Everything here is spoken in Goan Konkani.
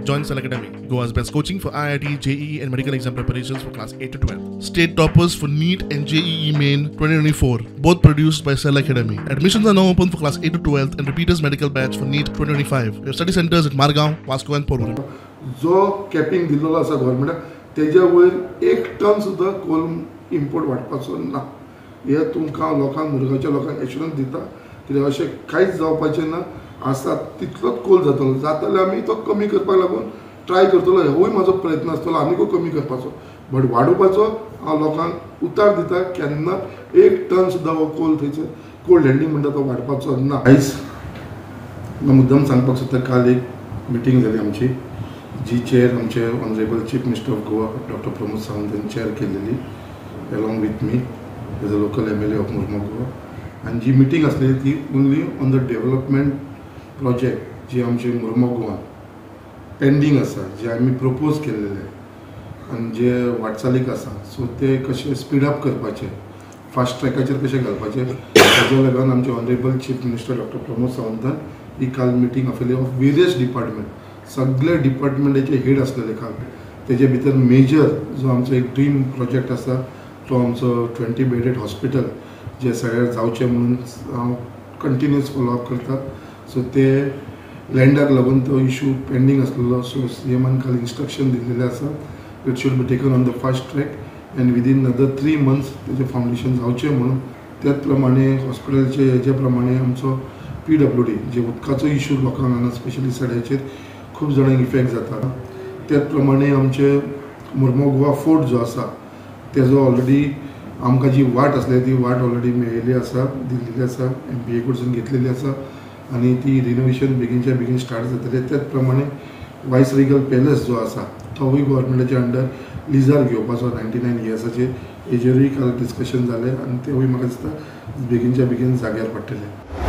Join Cell Academy, Goa's best coaching for IIT, JEE and medical exam preparations for class 8 to 12. State toppers for NEET and JEE Main 2024, both produced by Cell Academy. Admissions are now open for class 8 to 12 and repeaters medical batch for NEET 2025. We have study centers at Margao, Vasco and Porvorim. जो कॅपिंग दिल्लो आसा गव्हर्मेंटाक तेज्या वयर एक टन सुद्दां कोल इम्पोर्ट वाडपाचो ना. हे तुमकां लोकांक मुरगांवच्या लोकांक एश्युरन्स दिता कित्याक अशें कांयच जावपाचें ना. आसा तितलोच कोल जातलो, जाता आमी तो कमी करपाक लागून ट्राय करतलो, होय म्हाजो प्रयत्न आसतलो आनीकूय कमी करपाचो, बट वाडोवपाचो हांव लोकांक उतार दिता केन्ना एक टन सुद्दां हो कोल थंयसर कोल्ड हँडलिंग म्हणटा तो वाडपाचो ना. आयज मुद्दम सांगपाक सोदता, काल एक मिटींग जाली आमची, जी चेअर आमचे honourable chief minister of Goa doctor Pramod Sawant हांणी चेअर केलेली along with me as a local MLA of Mormugao Goa. आनी जी मिटींग आसली ती only on the development project जी आमचे मुरमो गोवान पेंडींग आसा, जे आमी प्रपोज केल्लेले आनी जे वाटचालीक आसा, सो ते कशे स्पीड अप करपाचे, फास्ट ट्रॅकाचेर कशे घालपाचे, ताज्या लागून आमचे honourable chief minister doctor Pramod सावंतान ही काल मिटींग आपयली ऑफ वेरियस डिपार्टमेंट. सगळे डिपार्टमेंटाचे हेड आसलेले काल. तेजे भितर मेजर जो आमचो एक ड्रीम प्रोजेक्ट आसा तो आमचो 20 बेडेड हॉस्पिटल जे सगळ्याक जावचें म्हणून हांव कंटिन्युअस फॉलोअप करता. सो ते लँडाक लागून तो इशू पेंडींग आसलेलो, सो सीएमान काल इन्स्ट्रक्शन दिल्लेलें आसा it should be taken on the fast track and within another 3 months तेजें फावंडेशन जावचें म्हणून. त्याच प्रमाणे हॉस्पिटलाचे हेजे प्रमाणे आमचो PWD जे उदकाचो इशू लोकांक हांगा स्पेशली सड्याचेर खूब जाणांक इफेक्ट जाता. त्याच प्रमाणे आमचे मुरमो गोवा फोर्ट जो आसा तेजो ऑलरेडी आमकां जी वाट आसली ती वाट ऑलरेडी मेळिल्ली आसा, दिल्लेली आसा, MPA कडसून घेतलेली आसा आनी ती रिनोवेशन बेगीनच्या बेगीन स्टार्ट जातलें. त्याच प्रमाणे वायस रिगल पॅलस जो आसा तोवूय गव्हर्मेंटाच्या अंडर लिजार घेवपाचो 99 इयर्साचेर, हेजेरूय काल डिस्कशन जालें आनी तेवूय म्हाका दिसता बेगीनच्या बेगीन जाग्यार पडटलें.